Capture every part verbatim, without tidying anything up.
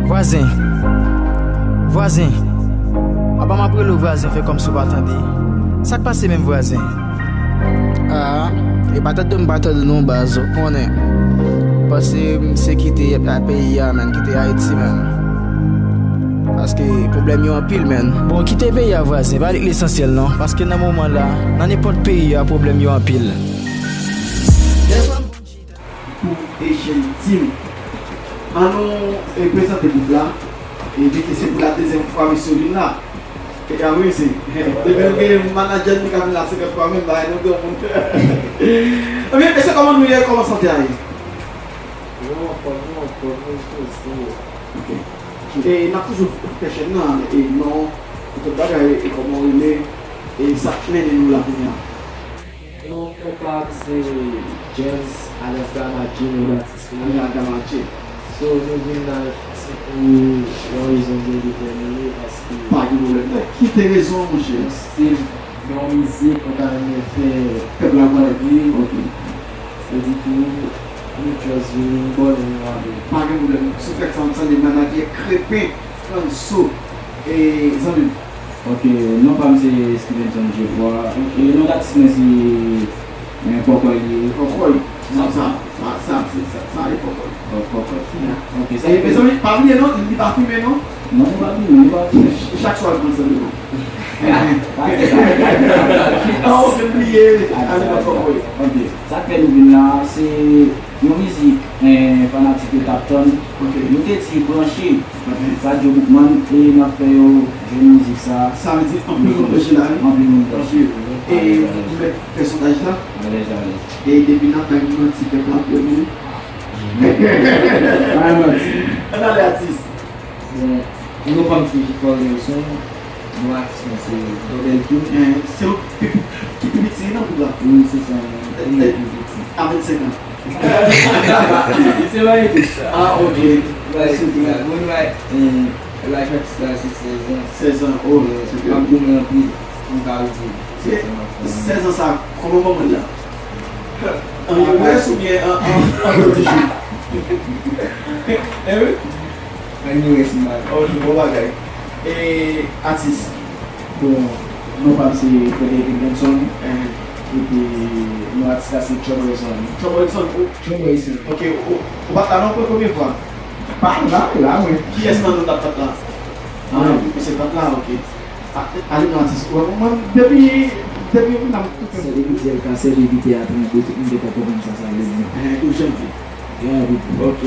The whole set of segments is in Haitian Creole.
Vwazen. Vwazen. Apa m ap rele w vwazen, fè kòmsi w pa tande. Sa k pase menm vwazen? Ah, e pa tande m pa tande non baz, ou konnen. Paske m se kite peyi a, menn, kite Ayiti, menn. Paske pwoblèm yo anpil, menn. Bon, kite peyi a vwazen, pa ret lesansyèl non. Paske nan moman la, nan nenpòt peyi a, pwoblèm yo anpil. Pou Asian Team. Ann nou, e, prezante gwoup la. E, vi ke se pou la dezyèm fwa misye vin la. E, a wi, se. Depi nou gen manadjè nou ka vin la senkant fwa menm, bagay nou granmoun. Ebyen, mesye, kòman nou ye? Kòman sante a ye? Nou anfòm, nou anfòm, nou poze. Ok. E, n ap toujou fè chèn nan, e, non, e tout bagay, e, kòman w rele, e, sa k mennen nou la kounye a? Non, konpa m se James, alyas Gamache, non atis mwen. Alyas Gamache. So, nou vin la, se pou yon rezon byen detèmine, paske pa gen pwoblèm, non. Kite rezon, monchè. Yon stil, yon mizik, nou ta renmen fè pèp la konn li. Ok. Epi tou, nou just vini, nou bò, nou vini avè l. Pa gen pwoblèm. Sou trèk sa, m tande manadjè Krepin Franso. E, zanmi m. Ok, non pa m se Stevenson Geoffroy. E non d atis mwen se, eh, Kòkòy li ye. Kòkòy. Sa, sa, sa, sa, se, sa, sa e Kòkòy. Kò-, Kòkòy. Yeah. Ok, sa e, mezanmi, pa bliye non, li pa fimen non. Non, li pa fimen, li pa fimen. Ch-, chak swa, l pran san de non. Ah, ok, bliye. Ah, ale nan Kòkòy. Ok, sa k fè nou vin la, se yon mizik, eh, fanatik yo t ap tann. Ok. Nou te di branche. Ok. Radio Boukman, e n ap fè yo jwenn mizik sa. Sa vle di anpil moun branche la, wi. Anpil moun branche. Ok. E ou mèt fè sondaj la? Alèz, alèz. E depi n ap bay manti pèp la ap vini. Pa manti. Ann ale atis. Bon, nou pa m se Jifò Nelson. Non atis mwen se Dobel King. Eh, se ou ki pi, ki pi piti nan gwoup la? Wi, se sa, mwen. Eh, pi piti. A vennsenk an. Se pa etik sa. Ah, ok. Ba etik la. Bon, ba, eh, laj atis la se sèz an. Sèz an, oh, eh, se m ap goumen anpil, m ka di. Se sèz an sa, kòman manman l la? An U S oubyen an, an, an Côte d'Ivoire? Eh wi. An U S, man. Ok, bon bagay. E, atis? Bon, non pa m se Frederick Benson. Epi, non atis la se Trouble Son. Trouble Son, ou? Trouble Son. Ok, ou, ou pa t la non pou premye fwa? Pa la, la, mwen. Kiyès nan nou t ap, t ap la? Ah, ou se t ap la, ok. A, ale non atis. Mwen, mwen, depi, depi yo vin la, m tou fè. Sèl evite L K, sèl evite a trannde, tout moun gentan konprann sa sa vle di. Eh, ou janm di. Yeah, big bro. Ok.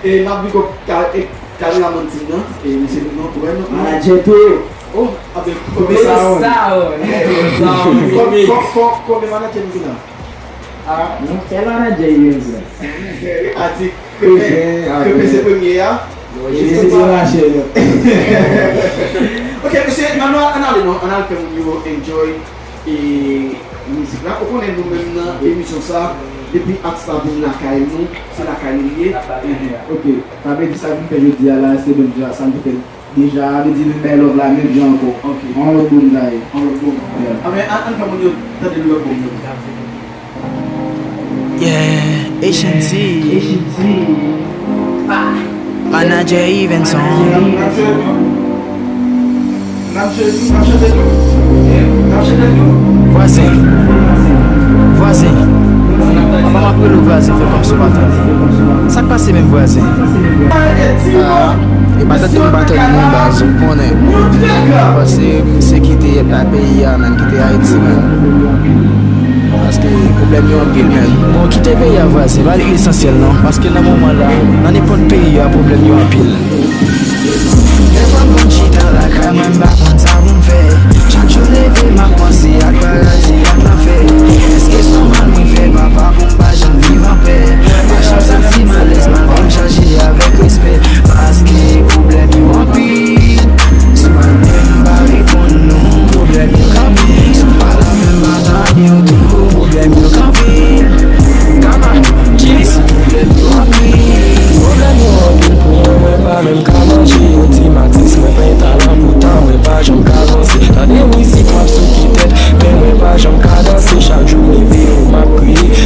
E n ap big up ka-, e, kameraman team nan, e mesye nou nan, ou wè nou. Manadjè tou. Oh, a ben, konbyen sa, oh? Sa, oh, yeah, sa, oh. Kon-, kon-, kon-, konbyen manadjè nou gen la? Ah, nou fè manadjè yo menm sa. Atik. Krepin, Krepin se premye a. Mesye se mache yo. Ok, mesye, ann, ann ale non, ann al fè moun yo enjoy e mizik la. Ou konnen nou menm nan emisyon sa, depi atis la vin lakay nou, se lakay li ye. Ok, sa vle di sa vin fè jodi a la, se menm jan sa nou te fè deja, vle di nou bay love la menm jan ankò. Ok. Yon lòt boom sa ye. Yon lòt boom. Yeah. Anben, ann, ann fè moun yo tande lòt boom yo. Yeah, H N T. Manadjè Ivenson. Vwazen. Vwazen. Apa m ap rele w vwazen, fè kòmsi w pa tande. Sa k pase menm vwazen? Ah, e pa tande m pa tande non baz, ou konnen. Paske m se kite peyi a, menn, kite Ayiti, menn. Paske pwoblèm yo anpil, menn. Bon, kite peyi a vwazen, pa ret lesansyèl non. Paske nan moman la, nan nenpòt peyi a, pwoblèm yo anpil. Dèfwa m konn chita lakay mwen, m pa konn sa pou m fè. Chak jou leve, m ap panse ak paradi ak lanfè. Èske se yon mal mwen fè, papa, pou m pa janm viv anpè? Pa janm santi m alèz, m ap konn chache avèk respè. Paske pwoblèm yo anpil. Si w ap rele m, m pa reponn non. Pwoblèm yo kanpe. Si w pa la avè m, m pa tande w tou. Pwoblèm yo kanpe. Kama, Jis, pwoblèm yo anpil. Pwoblèm yo anpil pou mwen, mwen pa menm ka manje. Yo di m atis mwen pa gen talan, poutan mwen pa janm ka vanse. Tande mizik m ap souke tèt, men mwen pa janm ka danse. Chak jou m leve, m ap kriye.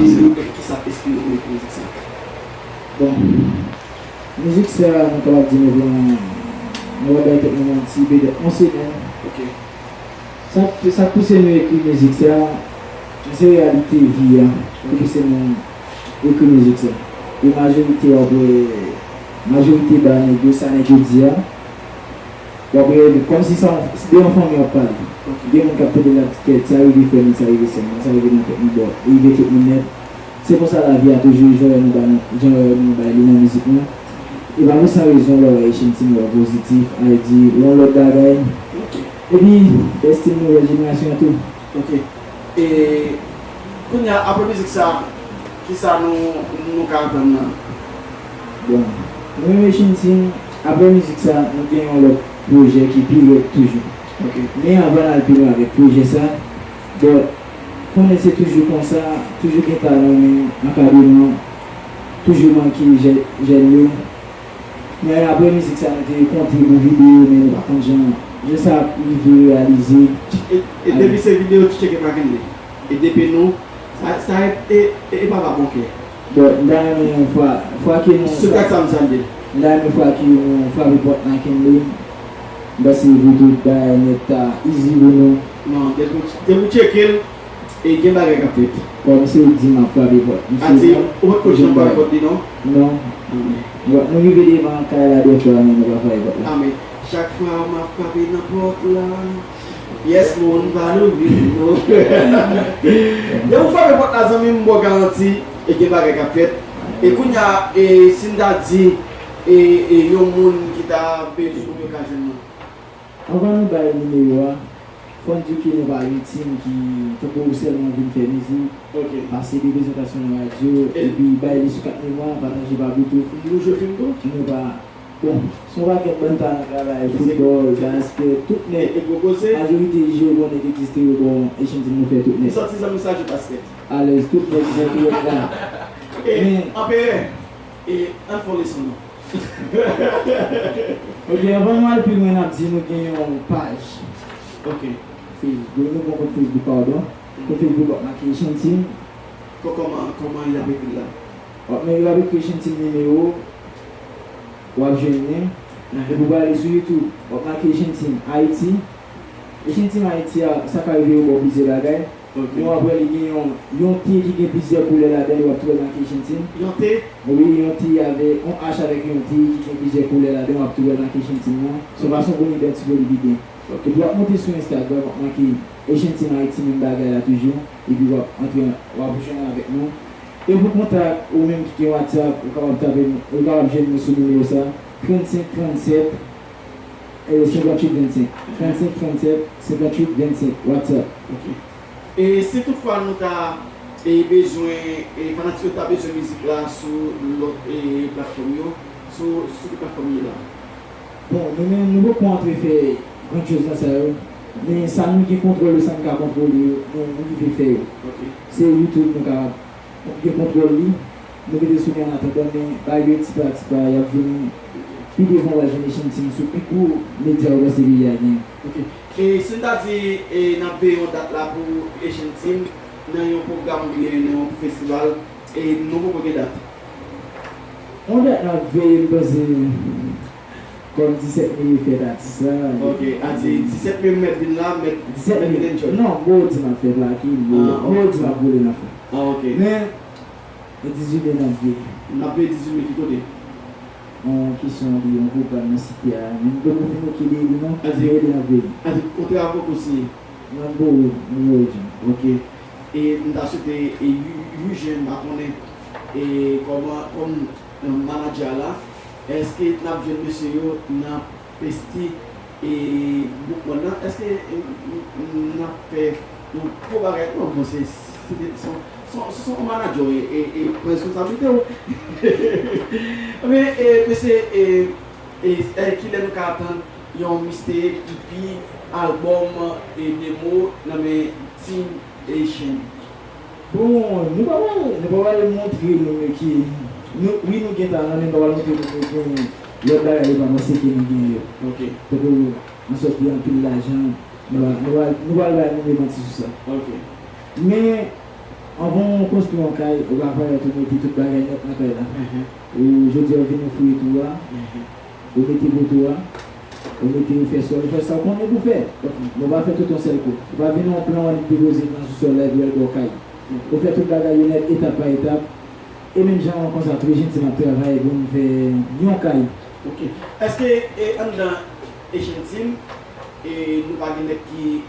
Kisa k enspire w pou ekri mizik sa? Bon, mizik sa, nou kapab di nou pran, nou pa bay tèt nou manti, petèt yon semèn. Ok. Sa k, sa k pouse nou ekri mizik sa, se reyalite vi a ki pouse nou ekri mizik sa. E majorite, w ap wè, majorite ba nèg yo, sa nèg yo di a, w ap wè, kòmsi sa, se de yon fanmi w ap pale. Gen moun k ap tande l ap di, "Kèt, sa rive frè m nan, sa rive sè m nan, sa rive nan tèt mwen, bò, rive tout moun nèt." Se konsa lavi a toujou, jan w wè nou ba, jan w wè nou bay li nan mizik lan. E pa pou sa rezon lè w wè Echantin wè pozitif, a di yon lòt bagay. Ok. Epi, bèstil nouvèl jenerasyon an tou. Ok. E kounye a, apre mizik sa, kisa nou, nou ka atann nan? Bon, nou menm Echantin, apre mizik sa, nou gen yon lòt pwojè ki pi rèd toujou. Ok. Men anvan n al pi lwen avèk pwojè sa, bon, konnen se toujou konsa, toujou gen talan, men ankadreman toujou manke jè-, jèn yo. Men apre mizik sa, nou te kontre pou videyo, men nou pa konn jan, jan sa ap rive reyalize. E, e depi se videyo Ti Tcheke pa kenbe. E depi nou, sa, sa e, e, e, e pa pa bon kè. Bon, m ta renmen fwa, fwa ke nou. Se pa sa m sa m di. M ta renmen fwa ke nou frape pòt la kenbe. M panse pou tout bagay nèt ta easy pou nou. Non, depi, depi w tcheke l, e gen bagay k ap fèt. Kòm se w di m ap frape pòt. Misye, ati, ou pa t ko janm frape pòt li, non? Non. Bon, nou rive devan kay la de fwa, men nou pa frape pòt la. A, men chak fwa m ap frape nan pòt la. Yes, moun pa nou vin, non. Depi w frape pòt la, zanmi m, m ba w garanti, e gen bagay k ap fèt. E kounye a, e, si n ta di, e, e, yon moun ki ta bezwen w, yo ka jwenn nou. Anvan nou bay nimewo a, fò n di ke nou pa yon team ki tankou sèlman vin fè mizik, pase de prezantasyon nan radyo, epi bay li sou kat memwa, pataje pa Bluetooth. Nou jwe fim tou? Nou pa. Bon, se yon pakèt bann talan travay, foutbòl, baskèt, tout nèt. E, e pwopoze? Majorite jwe bon nèt egziste yo, bon, Echantin nou fè tout nèt. M santi zanmi sa jwe baskèt. Alèz, tout nèt, nèt, nèt la. E, men Anperè, e, ann fè yon leson non. Ok, anvan nou al pi lwen, n ap di nou gen yon paj. Ok. Facebook, nou gen yon kont Facebook, padon. Kont Facebook w ap make Echantin. Kò-, kòman, kòman y ap ekri l la? W ap, men y ap ekri Echantin nimewo, w ap jwenn li. Epi w prale sou YouTube, w ap make Echantin Ayiti. Echantin Ayiti a, sa ka rive yo ba w plizyè bagay. Ok. Men w ap wè li gen yon, yon T ki gen plizyè koulè ladan l, w ap tou wè l make Echantin. Yon T? Wi, yon T avè, yon H avèk yon T ki gen plizyè koulè ladan l, w ap tou wè l make Echantin nan. Se yon fason pou nou idantifye li pi byen. Ok. Epi w ap monte sou Instagram, w ap make Echantin Ayiti, menm bagay la toujou. Epi w ap antre, w ap jwenn avèk nou. E pou kontak, ou menm ki gen WhatsApp, ou kapab tape nou, ou kapab jwenn nou sou nimewo sa, trannsenk trannsèt, e, senkantuit vennsenk. Trannsenk trannsèt, senkantuit vennsenk, WhatsApp. Ok. E si toutfwa nou ta, e, bezwen, e, fanatik yo ta bezwen mizik la sou lòt, e, platfòm yo, sou, sou ki platfòm yo la? Bon, nou menm, nou poko antre fè grannchoz nan sa yo, men sa nou gen kontwòl yo, sa nou ka kontwole yo, nou, nou rive fè yo. Ok. Se YouTube nou ka gen kontwòl li, nou mete sou li an atandan, men bagay yo ti pa ti pa, y ap vini. Pi devan, w a jwenn Echantin sou pi gwo medya ou panse peyi a genyen. Ok. E si n ta di, e, n ap veye yon dat la pou Echantin nan yon pwogram oubyen nan yon festival, e nou poko gen dat? Yon dat n ap veye, m panse, kòm disèt me fèt atis la. Ok, a di disèt me m mèt vin la, mèt, disèt mèt me. Vin enjoy. Non, m poko di m ap fè plake, m poko, ah, m poko di m ap vole nan fè. Ah, ok. Men, e dizuit me n ap veye. N ap veye dizuit me ki kote? Yon kesyon de yon pwogram nan site a, men m poko fin oke de li non, a di, men n ap veye. A di, kontra a poko siyen? Non, m poko, m poko di. Ok. E m ta swete, e, Yu-, Yujen, m pa konnen, e, kòman, kòm, e, manadjè a la, èske n ap jwenn mesye yo nan festi, e, Boukman nan? Èske, e, n, n, n ap fè yon gwo bagay? Non, bon, se, se, se, se, se, se yon manadjè w ye, e, e, pran responsablite w. Men, e, mesye, e, e, e, kilè nou ka atann yon mixtape, E P, albòm, e, demo nan men Team Echantin? Bon, nou pa pral, nou pa pral montre moun yo ke nou, wi, nou gen talan, men nou pa pral montre moun yo gen lòt bagay yo pa panse ke nou gen yo. Ok. Tankou nou sòti anpil lajan, nou pa, nou pa, nou pa pral bay moun yo manti sou sa. Ok. Men, Anvan w konstwi yon kay, ou ka parèt ou mete tout bagay nèt nan kay la. Ou jodi a ou vin ou fouye twou a, ou mete poto a, ou mete ou fè sòl, ou fè sa ou konnen pou fè. Men ou pa fè tout yon sèl kou. Ou pa vin yon plan w annik depoze nan sousòl la epi w al ba w kay. Ou fè tout bagay yo nèt etap pa etap. E menm jan an konsa tou, Ejentim ap travay pou nou fè yon kay. Ok. Èske e anndan Ejentim e nou pa gen nèg ki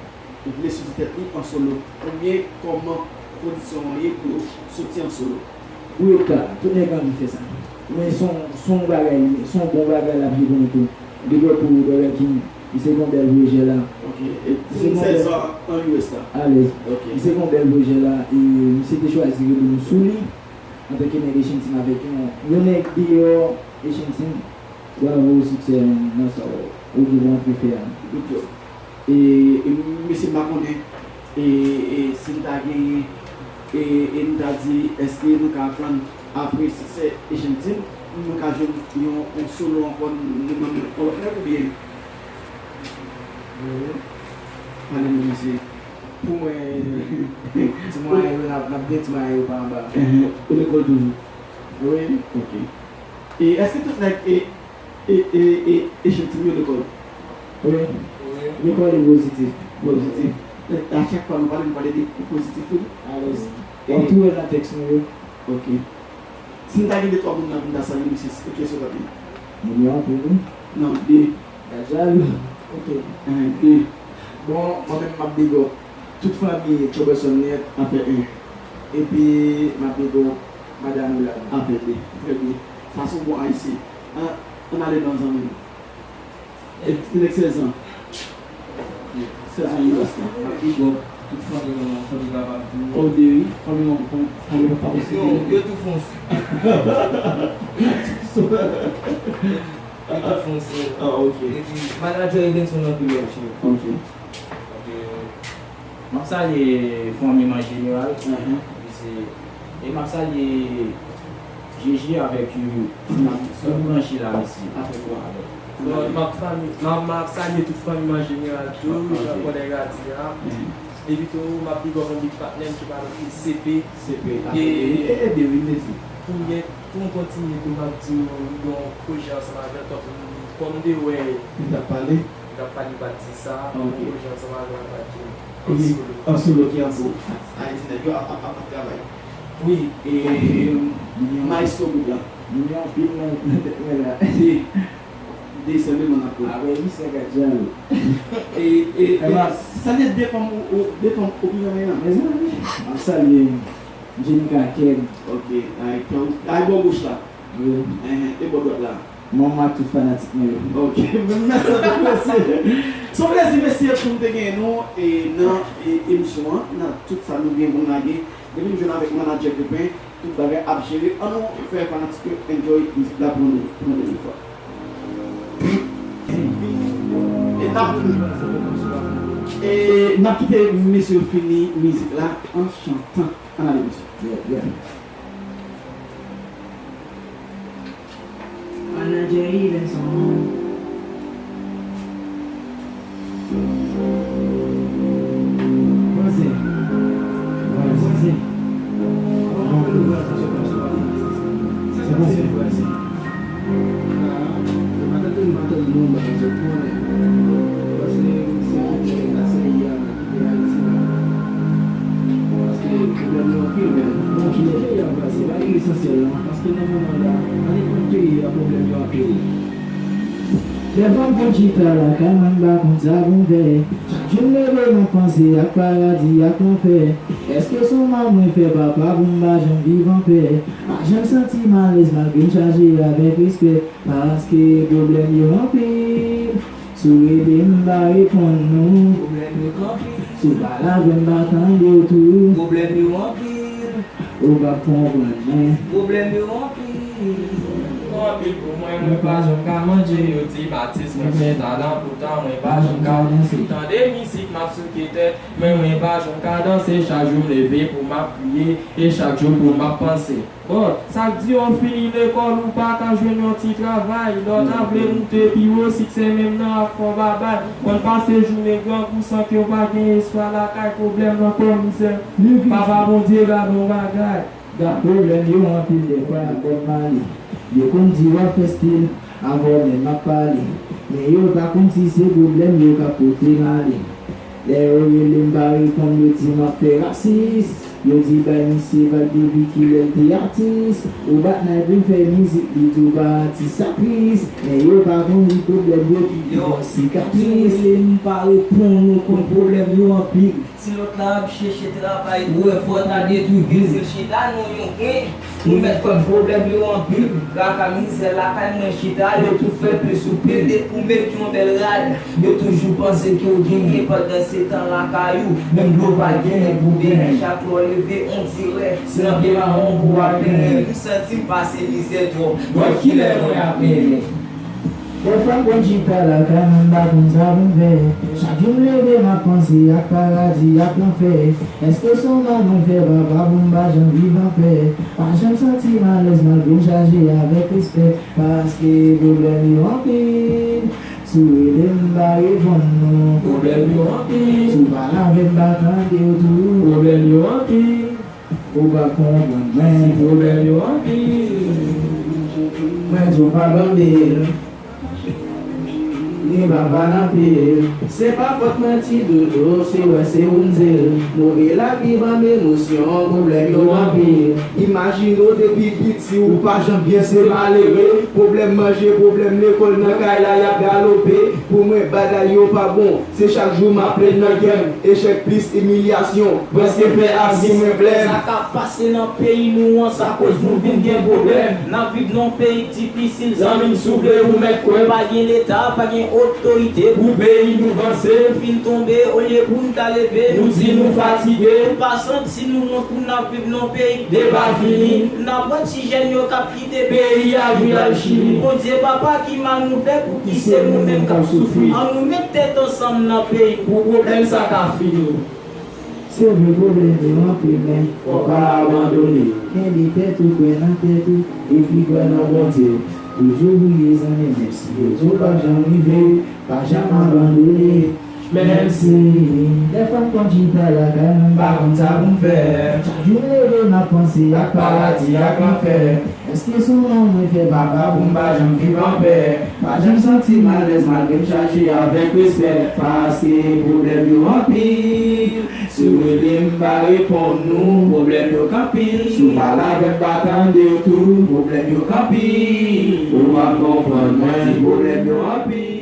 vle soti tèt li an solo? Oubyen kòman kondisyon an ye pou yo soti an solo? Pou yo ta, tout nèg anvi fè sa. Men se yon, se yon bagay, se yon bon bagay l ap ye pou nou tou. Big up pou Dorel King, misye gen yon bèl pwojè la. Ok. E Misye gen yon bèl sèzan an U S la. Alèz. Ok. Misye gen yon bèl pwojè la, e misye te chwazi rele nou sou li antanke nèg Ejentim avèk yon, yon nèg deyò Ejentim. Bravo, siksè nan sa w, ou gen pou antre fè a. Good job. E, e mesye, m pa konnen e, e, si n ta genyen e, e n ta di èske nou ka atann apre siksè Ejentim, nou ka jwenn yon, yon solo ankò nou menm yon lòt nèg oubyen? Pale nou mesye. Pou mwen, ti mwayen yo n ap, n ap gen ti mwayen yo pa anba. Ou lekòl toujou? Wi. Ok. E èske tout nèg e, e, e, e, Ejentim yo lekòl? Wi. Wi. Lekòl e pozitif. Pozitif. A chak fwa nou pale, nou pale de pozitif wi. Alèz. W ap tou wè nan tèks nou yo. Ok. Si n ta gen de twa moun nan pou n ta salye misye, se kesyon k ap vini. Moun yo anpil wi. Non, de. Gadjal. Ok. Enhen, de. Bon, mwen menm m ap big up tout fanmi Troublesome nèt. Afè en. Epi m ap big up madanm ou la. Afè de. Trè byen. Sa se yon bon ayisyen. An, ann ale nan zanmi nou. E, nèg sèzan. Sèzan U S la. M ap big up tout fanmi mwen, fanmi papa m tou. O de wi. Fanmi mwen, fanmi, fanmi papa m osi. Yo, yo tou fons. Yo tou fons. Ah, ok. Epi, manadjè Evenson anpil love, cheri. Ok. Ok. M ap salye fanmi m an jeneral. Epi se, e m ap salye Jeje avèk Youyou. Yo branche la, mesye. Bon, m ap fanmi, m ap, m ap salye tout fanmi m an jeneral tou, jan kòlèg a di a. Epi tou, m ap big up yon big patnè m ki pa nan C P. C P, e, e, e, e, wi, mesye. Pou m gen, pou m kontinye, tou m ap di w, m gen yon pwojè ansanm avè w, tankou kòm de wè. Li t ap pale? N ap pale batisa, ok, pwojè ansanm avè Apache. An solo. An solo ki an kou. Ayiti nèg yo ap, ap, ap, ap travay. Wi, e, e, e, maestro bout la. Moun yo anpil nan, nan tèt mwen la. De, de sèlman n ap pran. Avè misye Gadjal. E, e, e, salye de fanm ou, ou, de fanm ou pi renmen an. Mezanmi, m ap salye Jenika Kèg. Ok, ay, pran, ay bò goch la. Wi. Enhen, e bò dwat la. Manman ak tout fanatik mwen yo. Ok, mèsi anpil, mesye. Se yon plezi, mesye, pou m te genyen nou e nan e, emisyon an, nan tout sa nou gen pou n lage. Depi m jwenn avèk manadjè Krepin, tout bagay ap jere. Ann nou fè fanatik yo enjoy mizik la pou nou, pou yon dènye fwa. E n ap, e n ap kite mesye yo fini mizik la an chantan. Ann ale, mesye. Yeah, yeah. Manadjè Ivenson. Vwazen. Vwazen. Vwazen. Se konsa. Paske pwoblèm yo anpil menm. Bon, kilè peyi a pase, pa li lesansyèl lan. Paske nan moman la, nan nenpòt peyi a, pwoblèm yo anpil. Dèfwa m konn chita lakay mwen, m pa konn sa pou m fè. Chak jou m leve, m ap panse ak paradi ak lanfè. Èske se yon mal mwen fè, papa, pou m pa janm viv anpè? Pa janm santi m alèz malgre m chaje avèk respè. Paske pwoblèm yo anpil. Si w rele m pa reponn ou. Pwoblèm yo anpil. Si w pale avè m pa tande w tou. Pwoblèm yo anpil. Ou p ap konprann mwen. Pwoblèm yo anpil. Anpil pou mwen, mwen pa janm ka manje. Yo di m atis, mwen gen talan, poutan mwen pa janm ka danse. Tande mizik, m ap souke tèt, men mwen pa janm ka danse. Chak jou m leve pou m ap priye, e chak jou pou m ap panse. Bon, sa k di w fini lekòl, ou pa ka jwenn yon ti travay. Lè w ta vle moute pi wo, siksè menm nan ap fè w babay. Konn pase jounen grangou san ke w pa gen espwa lakay, pwoblèm nan kò mizè. Papa Bondye, gade yon bagay. Gad pwoblèm yo anpil dèfwa nan Bòb Mali. Yo konn di w ap fè stil avan w menm ap pale. Men yo pa konn si se pwoblèm yo k ap pote m ale. Lè yo rele m pa reponn, yo di m ap fè rasis. Yo di bay misye vag depi kilè l te atis. Ou bat nay pou fè mizik, li di w pa atis, sa tris. Men yo pa konn si pwoblèm yo ki pi bon sikatris. Yo rele m pa reponn, ou konn pwoblèm yo anpil. Si lòt la ap chèche travay, ou wè fò ta detwi vil. Si l chita nan yon kwen, ou mèt kwè pwoblèm yo anpil. Traka mizè lakay mwen chita, yo tout fè plis sou pil. Depi w met yon bèl rad, yo toujou panse ke w genyen. Pandan se tan lakay ou, menm dlo pa genyen pou benyen. Chak lè w leve, on dirè se nan pye mawon pou w ap benyen. M santi m pase mizè twòp. Bon, kilè mwen ap mennen? Dèfwa m konn chita lakay mwen, m pa konn sa pou m fè. Chak jou m leve, m ap panse ak paradi, ak lanfè. Èske se yon mal mwen fè, papa, pou m pa janm viv anpè? Pa janm santi m alèz malgre m chaje avèk respè. Paske pwoblèm yo anpil. Si w rele m, m pa reponn non. Pwoblèm yo anpil. Si w pale avè m, m pa tande w tou. Pwoblèm yo anpil. Ou pa konprann mwen. Si pwoblèm yo anpil, mwen di w pa bande l. Ni papa nan pye. Se pa fòt mwen ti dodo, se wè se ou m di l. Move lavi ban m emosyon, pwoblèm yo anpil. Imajine w depi piti, ou pa janm byen, se malere. Pwoblèm manje, pwoblèm lekòl, nan kay la y ap galope. Pou mwen, bagay yo pa bon. Se chak jou m ap plenn nan kè m. Echèk plis imilyasyon, prèske fè avi mwen blèm. Sa k ap pase nan peyi nou an, sa koz nou vin gen pwoblèm. N ap viv nan yon peyi difisil, zanmi m, si w vle ou mèt kwè. Pa gen leta, pa gen otorite pou peyi nou vanse. Nou fin tonbe, olye pou n ta leve, nou di nou fatige. Nou pa santi nou wont pou n ap viv nan yon peyi k depafini. N ap wè ti jèn yo k ap kite peyi a pou y al Chili. Bondye papa, ki mal nou fè pou ki se nou menm k ap soufri? Ann nou met tèt ansanm nan peyi pou pwoblèm sa ka fini. Se vre pwoblèm yo anpil, men fò pa abandone. Kenbe tèt ou, kwè nan tèt ou, epi kwè nan Bondye. Toujou priye zanmi, menm si yo di w p ap janm rive, pa janm abandone. Menm si dèfwa m konn chita lakay mwen, m pa konn sa pou m fè. Chak jou m leve, m ap panse ak paradi, ak lanfè. Èske se yon mal mwen fè, papa, pou m pa janm viv anpè? Pa janm santi m alèz malgre m chaje avèk respè. Paske pwoblèm yo anpil. Si w rele m, m pa reponn non. Pwoblèm yo k anpil. Si w pale avè m, m pa tande w tou. Pwoblèm yo k anpil. Ou pa konprann mwen. Si pwoblèm yo anpil.